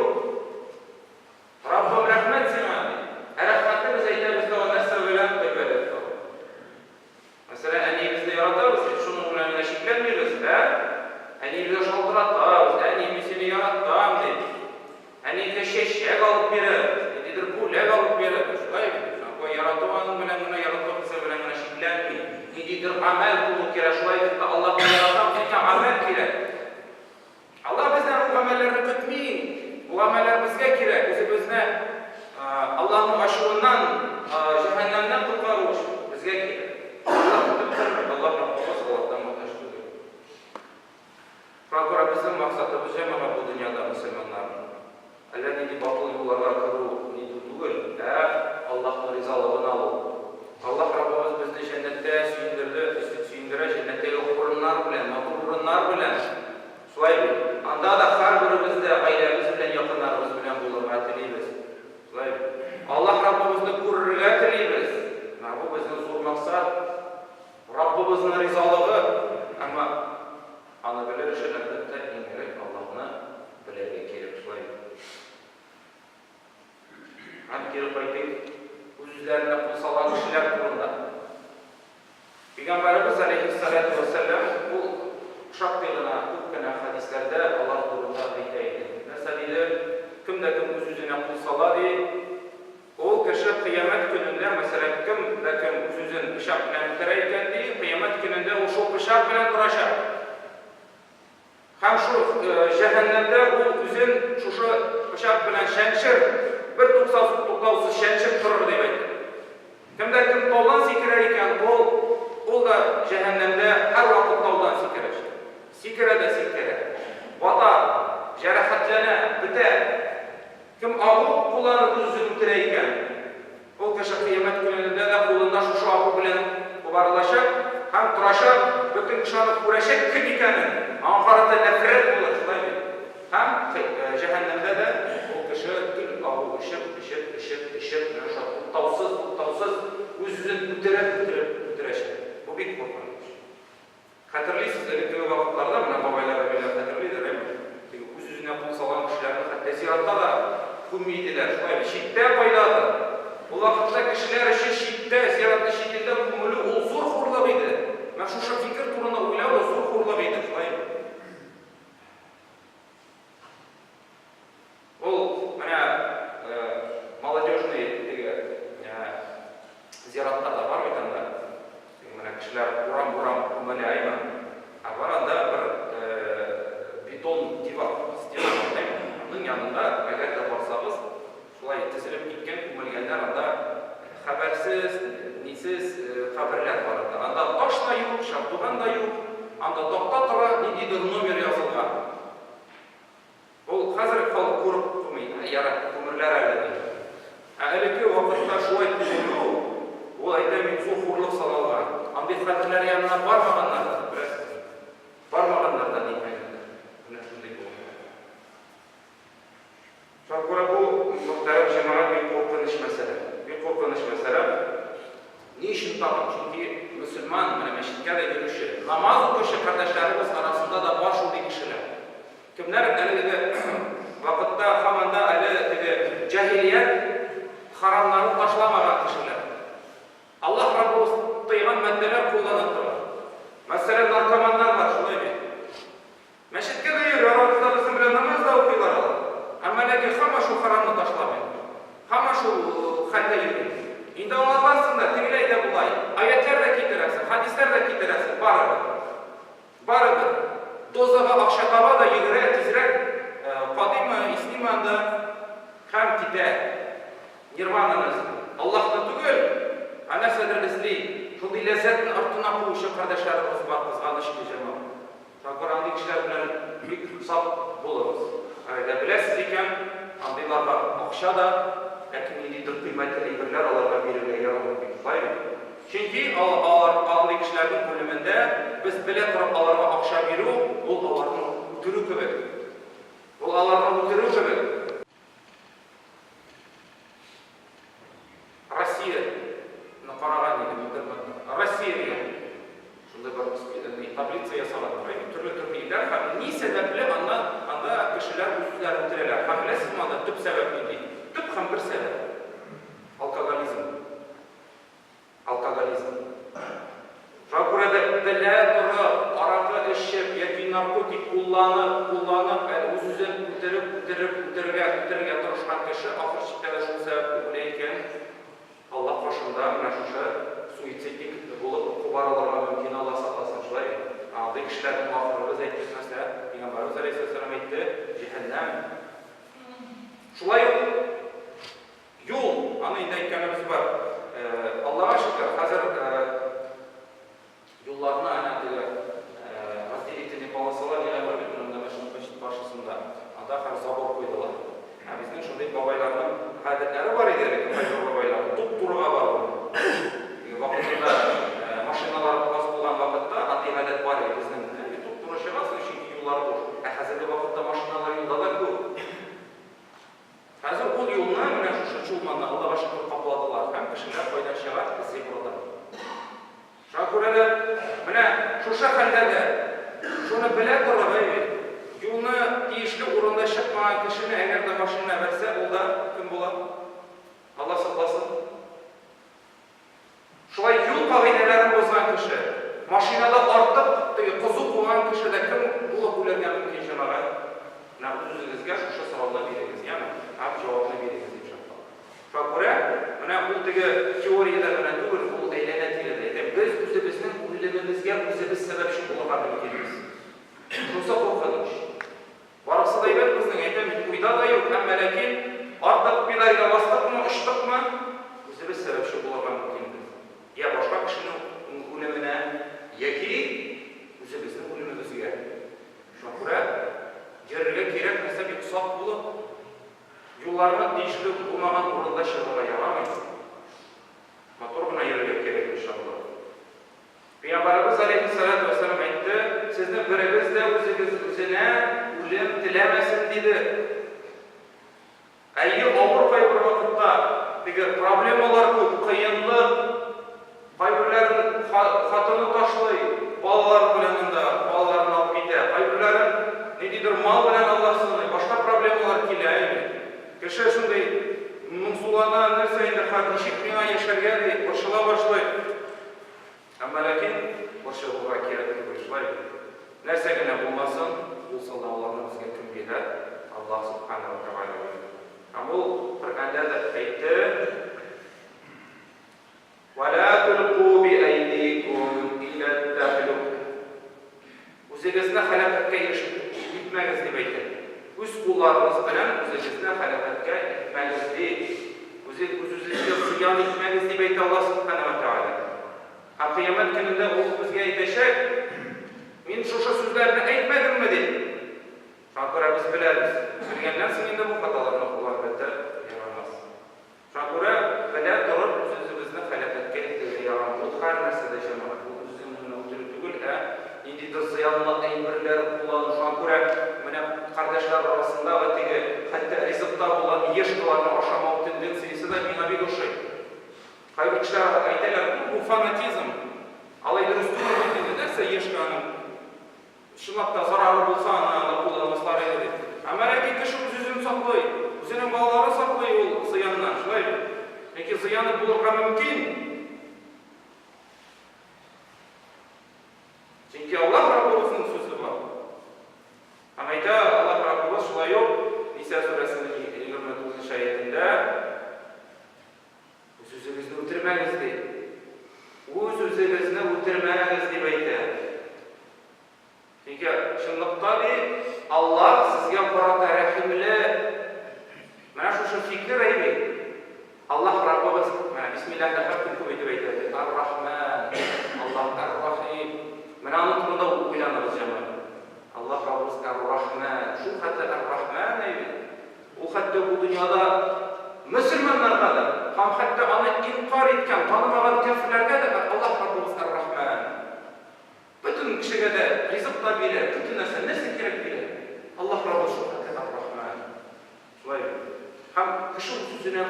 Раббым, рәхмәт сиңа, дип. Ә рәхмәтне без әйтәбез тагын нәрсә белән? Гыйбадәт кылып. Мәсәлән, әниебезне яратабыз бит, шуның белән генә чикләнмибез, ә? Әниебезгә шалтыратабыз, әни, мин сине яратам, дип. Әнигә чәчәк алып бирәбез, ниндидер бүләк алып бирәбез, шулай бит? Шуңа ярату аның белән генә, ярату хисе белән генә чикләнми. Ниндидер гамәл булу кирәк, шулай итеп тә Аллаһны яратабыз икән, гамәл кирәк. Аллаһ бездән ул гамәлләрне көтми. Ул гамәлләр безгә кирәк, үзебезне Аллаһның ачуыннан, җәһәннәмнән коткару өчен безгә кирәк. Аллаһ көтеп тормый, Аллаһ Раббыбыз, Аллаһтан мохтаҗ түгел. Шуңа күрә безнең максатыбыз, җәмәгать, бу дөньяда мөселманнарның әллә нинди батыл юлларга керү, нитү түгел, ә Аллаһның ризалыгын алу. Аллаһ Раббыбыз безне җәннәттә сөендерде, сөендерә җәннәттәге урыннар белән, матур урыннар белән. Шулай бит? Анда да һәрберебез дә гаиләбез белән, якыннарыбыз белән булырга телибез. Шулай бит? Аллаһ Раббыбызны күрергә телибез. Менә бу безнең зур максат. Раббыбызның ризалыгы. Әмма аны белер өчен, әлбәттә, иң элек Аллаһны белергә кирәк, шулай бит? Һәм кире кайтыйк үз-үзләренә кул салган кешеләр турында. Пәйгамбәребез аләйһиссаләтү вәссәлам ул шактый гына, күп кенә хәдисләрдә алар турында әйтә иде. Нәрсә диде? Кем дә кем үз-үзенә кул сала, ди, ул кеше кыямәт көнендә, мәсәлән, кем дә кем үз-үзен пычак белән үтерә икән, ди, кыямәт көнендә ул шул пычак белән торачак. Һәм шул җәһәннәмдә ул үзен шушы пычак белән чәнчер, бер туктаусыз чәнчеп торыр, дип әйтте. Кем дә кем таудан сикерер икән, ул, ул да җәһәннәмдә һәрвакыт таудан сикерәчәк. Сикерә дә сикерә. Бата, җәрәхәтләнә, бетә. Кем агу кулланып үз-үзен үтерә икән, ул кеше кыямәт көненедә дә кулында шушы агу белән кубарылачак һәм торачак, бөтен кеше аны күрәчәк кем икәнен, аңа карата нәфрәт булыр, шулай бит? Һәм җәһәннәмдә дә ул кеше гел агу эчеп, эчеп, эчеп, эчеп, менә шулай туктаусыз, туктаусыз үз-үзен үтереп, үтереп үтерәчәк. Бу бик куркыныч. Хәтерлисез, элеккеге вакытларда, менә бабайлар, әбиләр хәтерлидер, әйме, теге үз-үзенә кул салган кешеләрне хәтта зиратта да күмми иделәр, шулай бит, читтә кайдадыр. Ул вакытта кешеләр өчен читтә, зиратның читендә күмелү ул зур хурлык иде. Менә шушы фикер турында уйлау да зур хурлык иде, шулай бит. Ул менә молодежный теге зиратлар да бар бит анда. Теге менә кешеләр урам-урам күмелә әйме. Ә бар анда бер бетон дивар, стена бар, әйме. Аның янында, әгәр дә барсагыз, Шулай тезелеп киткән, күмелгәннәр анда хәбәрсез, нисез каберләр бар анда. Анда таш та юк, чардуган да юк, анда такта тора, ниндидер номер язылган. Ул хәзер халык курыкмый, ә ярар, күмерләр әле ди. Ә элекке вакытта шулай күмелү, ул әйтәм мин, зур хурлык саналган. Андый каберләр янына бармаганнар да, беләсезме? Бармаганнар да, нитмәгәннәр. Менә шундый булган. Шуңа күрә бу, мөхтәрәм җәмәгать, бик куркыныч мәсьәлә. Бик куркыныч мәсьәлә. Ни өчен тагын? Чөнки мөселман, менә мәчеткә дә йөрүче, намаз укучы кардәшләребез арасында да бар шундый кешеләр. Кемнәр әлеге вакытта һаман да әле теге җаһилият харамнарын ташламаган кешеләр. Аллаһ Раббыбыз тыйган матдәләр куллана тора. Мәсәлән, наркоманнар бар, шулай бит. Мәчеткә дә йөри, арабызда безнең белән намаз да укыйлар алар. Әмма ләкин һаман шул харамны ташламый. Һаман шул хәлдә йөри. Инде аңлатасың да, тегеләй дә болай. Аятьләр дә китерәсең, хәдисләр дә китерәсең, барыбер. Барыбер. Дозага акча таба да йөгерә, тизрәк кадыймы, исниме анда һәм китә. Нирвананы эзли. Аллаһны түгел, ә нәрсәдер эзли. Шундый ләззәтнең артыннан куучы кардәшләребез бар, кызганыч ки, җәмәгать. Шуңа күрә андый кешеләр белән бик сак булыгыз. Әгәр дә беләсез икән, андыйларга акча да, яки ниндидер кыйммәтле әйберләр аларга бирергә ярамый бит, шулай бит? Чөнки алар, андый кешеләрнең үлемендә без белә торып аларга акча бирү, ул аларны үтерү кебек. Ул аларны үтерү кебек. Россия ны караган идем интернетта. Россия дигән шундый бер таблица ясаганнар. Әйе, төрле-төрле илләр һәм ни сәбәпле анда анда кешеләр үз-үзләрен үтерәләр. Һәм беләсезме анда төп сәбәп нинди? Төп һәм бер сәбәп. Алкоголизм. Алкоголизм. Шуңа күрә дә белә торып, аракы эчеп яки наркотик кулланып, кулланып, әле үз-үзен үтереп, үтереп, үтерергә, үтерергә тырышкан кеше ахыр чиктә дә шул сәбәпле үлә икән, Аллаһ каршында менә шушы суицидник булып кубарылырга мөмкин, Аллаһ сакласын, шулай бит? Ә андый кешеләрнең ахыры, без әйттек нәрсә? Пәйгамбәребез галәйһиссәлам әйтте, җәһәннәм. Шулай ук Юл, аны инде әйткәнебез бар. Аллага шөкер, хәзер юлларны әнә теге разделительный полосалар дигән бар бит монда мәчет каршысында. Анда хәзер забор куйдылар. Ә безнең шундый бабайларның гадәтләре бар иде элек, кайбер бабайларның, туп-турыга бару. Теге вакытында машиналар аз булган вакытта андый гадәт бар иде безнең. Туп-туры чыгасың, чөнки юллар буш. Ә хәзерге вакытта машиналар юлда да күп. Хәзер ул юлны, менә шушы Чулманны, Аллага шөкер, капладылар һәм кешеләр кайдан чыга? Зебрадан. Шуңа күрә дә, менә шушы хәлдә дә, шуны белә торып, әй бит, юлны тиешле урында чыкмаган кешене әгәр дә машина бәрсә, ул да кем була? Алла сакласын. Шулай юл кагыйдәләрен бозган кеше, машинада артык теге кызу куган кеше дә кем булып үләргә мөмкин, җәмәгать? Менә үз-үзегезгә шушы сорауны бирегез, яме? Һәм җавапны бирегез, иншалла. Шуңа күрә, менә ул теге теориядә генә түгел, ул әйләнә-тирәдә. Әйтәм, без үзебезнең үлемебезгә үзебез сәбәпче булырга мөмкинбез. Шунысы куркыныч. Барысы да әйбәт безнең, әйтәм бит, уйда да юк, әмма ләкин артык педальгә бастыкмы, очтыкмы, үзебез сәбәпче булырга мөмкинбез. Я башка кешенең үлеменә, яки үзебезнең үлемебезгә. Шуңа күрә йөрергә кирәк нәрсә бик сак булып, юлларны тиешле булмаган урында чыгарга ярамый. Матур гына йөрергә кирәк, иншалла. Пәйгамбәребез галәйһиссәләтү вәссәлам әйтте, Сезнең берегез дә үзегез үзенә үлем теләмәсен, диде. Әйе, авыр кайбер вакытта, теге проблемалар күп, кыенлык, кайберләрен хатыны ташлый, балалары белән анда, балаларын алып китә, кайберләрен ниндидер мал белән Аллаһ сыный, башка проблемалар килә инде. Кеше шундый моңсулана, нәрсә инде, ничек миңа яшәргә, ди, борчыла башлый. Әмма ләкин борчылырга кирәк түгел, шулай бит? Нәрсә генә булмасын, ул сылтауларны безгә кем бирә? Аллаһ Сүбхәнәһү вә Тәгалә бирә. Һәм ул Коръәндә дә әйтте, Вә лә тулку биәйдикум иләт-тәһлүк. Үзегезне һәлакәткә илтмәгез, дип әйтә. Үз кулларыгыз белән үзегезне һәлакәткә илтмәгез, ди. әйтә Аллаһ Сүбхәнәһү вә Тәгалә. Һәм Кыямәт көнендә Ул безгә әйтәчәк, Мин шушы сүзләрне әйтмәдемме, дип. Шуңа күрә без беләбез. Белгәннән соң инде бу хаталарны кылу, әлбәттә, ярамас. Шуңа күрә белә торып үз-үзебезне һәлакәткә илтергә ярамый. Ул һәр нәрсәдә, җәмәгать. Ул үз-үзеңне генә үтерү түгел, ә ниндидер зыянлы әйберләр куллану. Шуңа күрә менә кардәшләр арасындагы теге, хәтта ризыкта булган ешкаларны ашамау тенденциясе дә миңа бик ошый. Кайбер кешеләр әйтәләр, ну, бу фанатизм, алай дөрес түгел бит инде, нәрсә ешка аның? Чынлап та зарары булса, аны анда кулланмаслар иде дип. Әмма ләкин кеше үз-үзен саклый, үзенең балаларын саклый ул зыяннан, шулай бит? Чөнки зыяны булырга мөмкин. Чөнки Аллаһ Раббыбызның сүзе бар. Һәм әйтә Аллаһ Раббыбыз шулай ук Ниса сүрәсенең 29 нчы аятендә, Үз-үзегезне үтермәгез, ди. Үз-үзегезне үтермәгез, дип әйтә. Чөнки чынлыкта, ди, Аллаһ сезгә карата рәхимле. Менә шушы фикер әйби. Аллаһ Раббыбыз, менә бисмиллаһны һәр көн күп итеп әйтәбез. Ар-Рахман, Аллаһ Ар-Рахим. Менә аның турында уйланыгыз, җәмәгать. Аллаһ Раббыбыз Ар-Рахман. Шул хәтле Ар-Рахман әйби. Ул хәтта бу дөньяда мөселманнарга да һәм хәтта аны инкарь иткән, танымаган кяферләргә дә Аллаһ Раббыбыз Әр-Рахман. Бөтен кешегә дә ризык та бирә, бөтен нәрсә, нәрсә кирәк бирә. Аллаһ Раббыбыз шул хәтле Әр-Рахман. Шулай бит. Һәм кеше үз-үзенә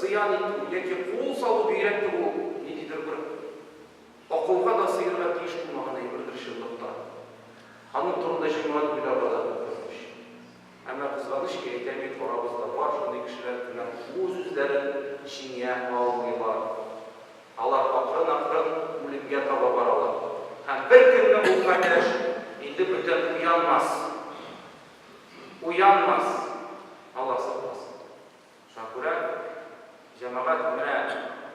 зыян итү яки кул салу бигрәк тә ул ниндидер бер акылга да сыерга тиеш булмаган әйбердер чынлыкта. Аның турында җәмәгать уйларга да куркыныч. Әмма кызганыч ки, әйтәм бит, арабызда бар шундый кешеләр, кемнәр үз-үзләрен җиңә алмыйлар. Алар акрын-акрын үлемгә таба баралар. Һәм бер көнне ул кардәш инде бүтән уянмас. Уянмас. Алла сакласын. Шуңа күрә, җәмәгать, менә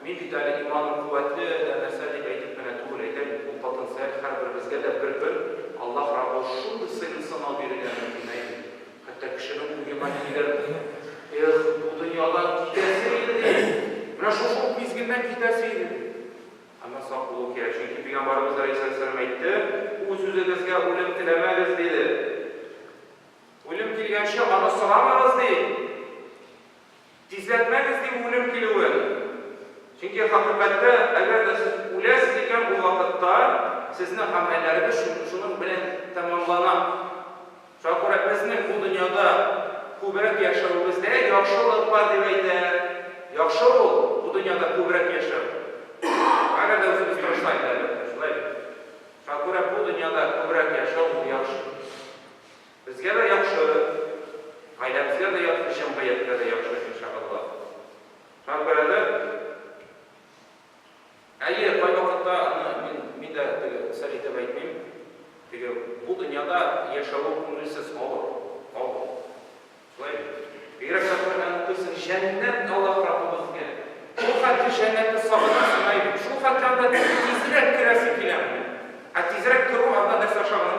мин бит әле иманым куәтле дә нәрсә дип әйтеп кенә түгел, әйтәм бит, ул потенциаль һәрберебезгә дә бер көн Аллаһ Раббы шундый сыйны сынау бирергә мөмкин, әйе. Хәтта кешенең уена килер, Эх, бу дөньядан китәсе иде, ди. Менә шушы ук мизгелдән китәсе иде, ди. Әмма сак булу кирәк, чөнки Пәйгамбәребез галәйһиссәлам әйтте, Үз-үзегезгә үлем теләмәгез, диде. Үлем килгәнче аны сорамагыз, ди. Тизләтмәгез, ди, үлем килүен. Чөнки хакыйкатьтә, әгәр дә сез үләсез икән, ул вакытта сезнең гамәлләрегез шуның белән тәмамлана. Шуңа күрә безнең бу дөньяда күбрәк яшәвебездә яхшылык бар дип әйтә. Яхшы ул, бу дөньяда күбрәк яшәү. Әгәр дә үзебез тырышсак инде, әлбәттә, шулай бит. Шуңа күрә бу дөньяда күбрәк яшәү ул яхшы. Безгә дә яхшы, гаиләбезгә дә яхшы, җәмгыятькә дә яхшы, иншаАллаһ. Шуңа күрә дә, әйе, кайвакытта аны мин, мин дә теге сер итеп әйтмим, теге бу дөньяда яшәве күңелсез, авыр, авыр. Шулай бит? Бигрәк тә Коръән укыйсың, җәннәт Аллаһ Раббыбыз дигән. Шул хәтле җәннәтне сагынасың, әй бит. Шул хәтле анда тизрәк керәсе килә менә. Ә тизрәк керү анда нәрсә аша гына?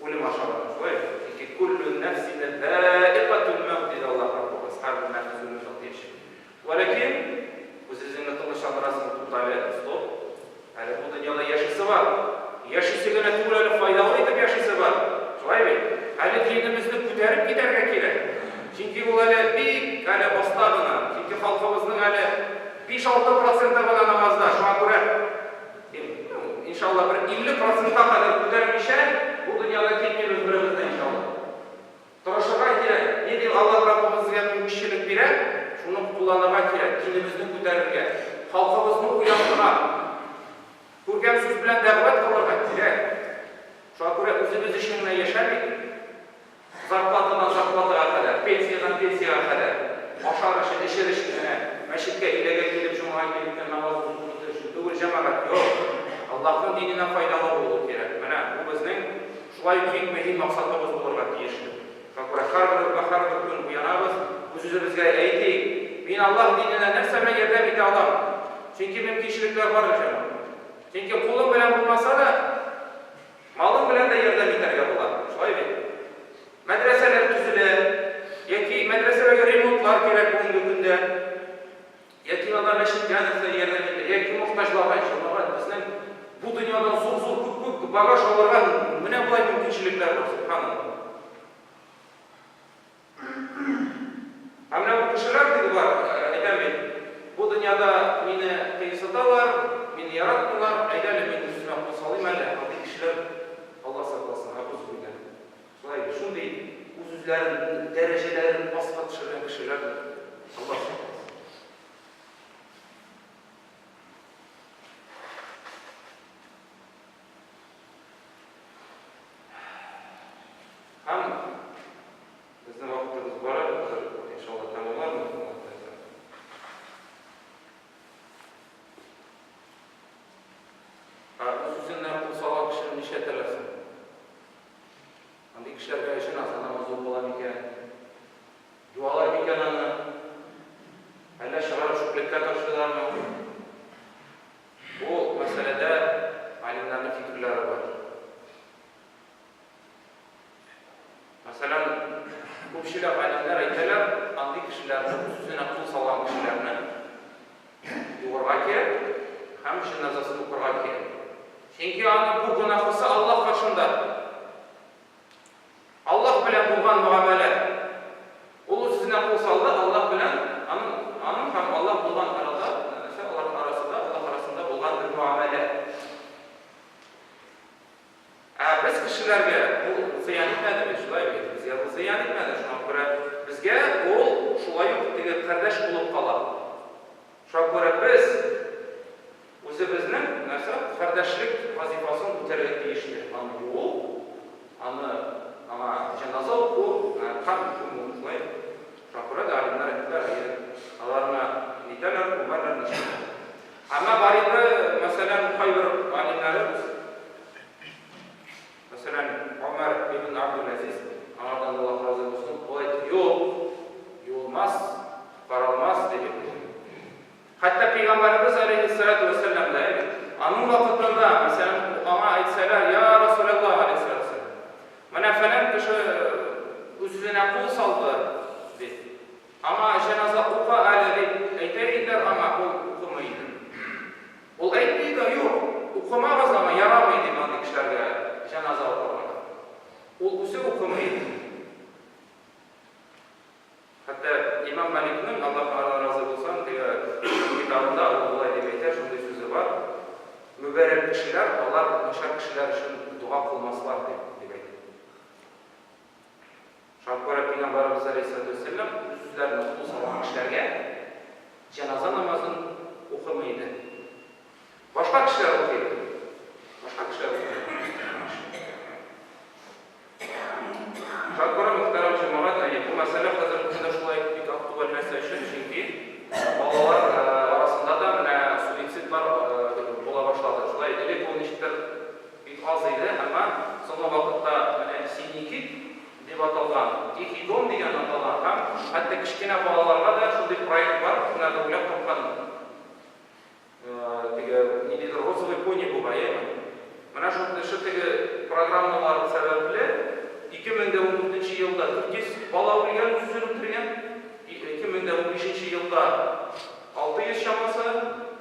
Үлем аша гына, шулай бит? Чөнки күллү нәфсин заикатул мәүт диде Аллаһ Раббыбыз, һәрбер нәфес үлем татыячак. Вәләкин үз-үзеңне тынычландырасың, туктале, стоп, әле бу дөньяда яшисе бар. Яшисе генә түгел, әле файдалы итеп яшисе бар. Шулай бит? Әле динебезне күтәреп китәргә кирәк. Чөнки ул әле бик әле аста гына. Чөнки халкыбызның әле 5-6 проценты гына намазда. Шуңа күрә, ну, иншалла, бер 50 процентка кадәр күтәрмичә, бу дөньядан китмибез беребез дә, иншалла. Тырышырга кирәк. Нинди Аллаһ Раббыбыз безгә мөмкинчелек бирә, шуны кулланырга кирәк, динебезне күтәрергә, халкыбызны уятырга, күркәм сүз белән дәгъват кылырга кирәк. Шуңа күрә үзебез өчен генә яшәмик, зарплатадан зарплатага кадәр, пенсиядән пенсиягә кадәр, ашар өчен, эчер өчен генә, мәчеткә өйләгә килеп, җомгага килеп кенә намаз укып китер өчен түгел, җәмәгать, юк. Аллаһның диненә файдалы булу кирәк. Менә бу безнең Шулай ук иң мөһим максатыбыз булырга тиешле. Шуңа күрә һәрбер вә һәрбер көн уянабыз, үз-үзебезгә әйтик, Мин Аллаһ диненә нәрсә белән ярдәм итә алам? Чөнки мөмкинчелекләр бар, җәмәгать. Чөнки кулың белән булмаса да, малың белән дә ярдәм итәргә була. Шулай бит? Мәдрәсәләр төзелә, яки мәдрәсәләргә ремонтлар кирәк бүгенге көндә. Яки анда мәчеткә нәрсә ярдәм итә, яки мохтаҗларга. Җәмәгать, безнең бу дөньядан зур-зур күп-күп багаж алырга менә болай мөмкинчелекләр бар, сөбханаллаһ. Ә менә бу кешеләр, диде бар, әйтәм бит, бу дөньяда мине кыерсыталар, мине яратмыйлар, әйдә әле мин үз-үземә кул салыйм әле, андый кешеләр, Алла сакласын, гәгузбилла. Шулай бит, шундый үз-үзләрен, дәрәҗәләрен аска төшергән кешеләр, Алла сакласын. Һәм безнең вакытыбыз бара, хәзер, иншалла, тәмамлармын, Алла теләсә. Ә үз-үзенә кул салган кешене нишләтәләр соң? Андый кешеләргә җеназа намазы укыла микән? Юалар микән аны? Әллә чыгарып чүплеккә ташлыйлармы? Бу мәсьәләдә галимнәрнең фикерләре бар. Мәсәлән, күпчелек галимнәр әйтәләр, андый кешеләрне, үз-үзенә кул салган кешеләрне юырга кирәк һәм җеназасын укырга кирәк. Чөнки аның бу гөнаһысы Аллаһ каршында. Аллаһ белән булган мөгамәлә. Ул үз-үзенә кул салды, Аллаһ белән аның, аның һәм Аллаһ булган арада, нәрсә, аларның арасында, Аллаһ арасында булган бер мөгамәлә. Ә без кешеләргә ул зыян итмәде бит, шулай бит? Безгә ул зыян итмәде, шуңа күрә безгә ул шулай ук теге кардәш булып кала. Шуңа күрә без үзебезнең нәрсә, кардәшлек вазифасын үтәргә тиешле. Аны юуу, аны аңа җеназа уку һәм күмү, шулай. Шуңа күрә дә галимнәр әйттеләр, әйе, аларны нитәләр, күмәләр, нишләтәләр. Әмма бар инде, мәсәлән, кайбер галимнәребез, мәсәлән, Гомәр ибн Абдул-Азиз, аңардан Аллаһ разый булсын, ул әйтте, юк, юылмас, каралмас, дип әйтте. Хәтта пәйгамбәребез алейһиссалату вәссәлам да, әйе, аның вакытында, мәсәлән, аңа әйтсәләр, я Расулаллаһ алейһиссалату вәссәлам, менә фәлән кеше үз-үзенә кул салды, дип. Аңа җеназа укы әле, дип әйтә иделәр аңа, ул укымый иде. Ул әйтми иде, юк, укымагыз аңа, ярамый дип андый кешеләргә җеназа укырга. Ул үзе укымый иде. Хәтта имам Маликның, Аллаһ аңардан разый булсын, теге китабында ул болай дип әйтә, шундый сүзе бар, Мөбарәк кешеләр, алар начар кешеләр өчен дога кылмаслар, дип, дип әйтә. Шуңа күрә Пәйгамбәребез галәйһиссәлатү вәссәлам үз-үзләренә кул салган кешеләргә җеназа намазын укымый иде. Башка кешеләр укый иде. Башка кешеләр укый иде. Шуңа күрә, мөхтәрәм җәмәгать, әйе, бу мәсьәлә хәзерге көндә шулай бик актуаль нәрсә өчен, чөнки балалар арасында да менә суицидлар була башлады. Шулай элек ул ничектер Бик аз иде, әмма соңгы вакытта менә Синий кит дип аталган, Тихий дом дигән аталган һәм хәтта кечкенә балаларга да шундый проект бар, кемнәрдер уйлап тапкан, теге ниндидер розовый пони бугай, әйеме? Менә шул шул теге программалар сәбәпле 2014 нче елда 400 бала үлгән, үз-үзен үтергән, 2015 нче елда 600 чамасы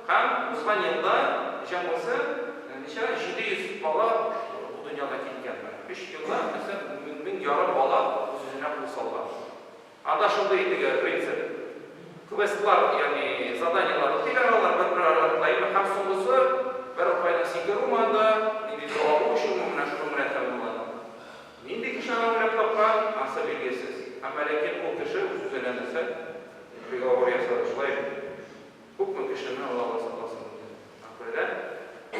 һәм узган елда җәмгысы ничә, 700 бала бу дөньяда киткән. Менә өч елда нәрсә, мең ярым бала үз-үзенә кул салган. Анда шундый теге принцип, квестлар, ягъни заданиелар үтиләр алар бер-бер артлы, әйеме, һәм соңгысы бер кайда сикерүме анда, ниндидер агу эчүме, менә шуның белән тәмамлана. Нинди кеше аны уйлап тапкан, ансы билгесез. Әмма ләкин ул кеше үз-үзенә нәрсә Приговор ясады, шулай бит? Күпме кешене Аллаһ сакласын инде. Күрә?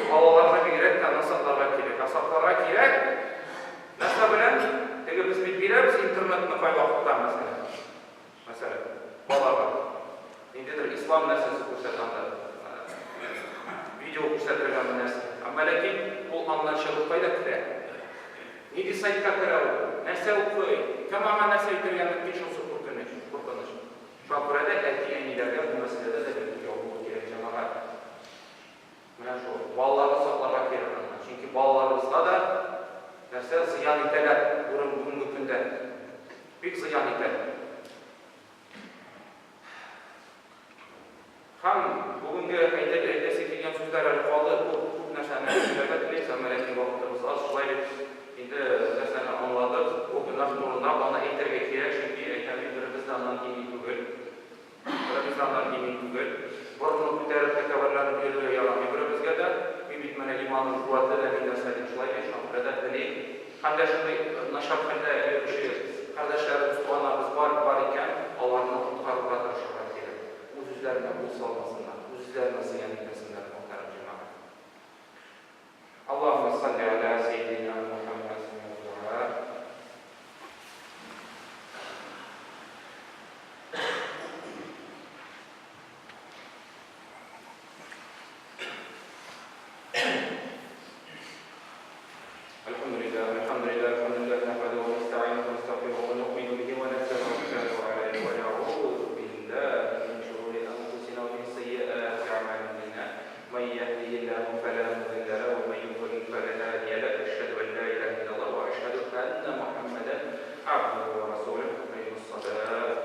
Балаларны бигрәк тә аны сакларга кирәк. Ә сакларга кирәк нәрсә белән? Теге без бит бирәбез интернетны кайвакытта, мәсәлән. Мәсәлән, балага ниндидер ислам нәрсәсе күрсәтә анда. Видео күрсәтергә нәрсә. Әмма ләкин ул аннан чыгып кайда керә? Нинди сайтка керә ул? Нәрсә укый? Кем аңа нәрсә әйтергә мөмкин, шунысы куркыныч, куркыныч. Шуңа күрә дә әти-әниләргә бу мәсьәләдә дә бик уяу булу кирәк, җәмәгать. Менә шул, балаларны сакларга кирәк аннан. Чөнки балаларыбызга да нәрсә зыян итәләр бүгенге көндә. Бик зыян итәләр. Һәм. Иманның куәте дә мин нәрсә дип шулай бит, шуңа күрә дә белик. Һәм дә шундый начар хәлдә йөрүче кардәшләребез, туганнарыбыз бар, бар икән, аларны коткарырга тырышырга кирәк. Үз-үзләренә кул салмасыннар, үз-үзләренә зыян итмәсеннәр.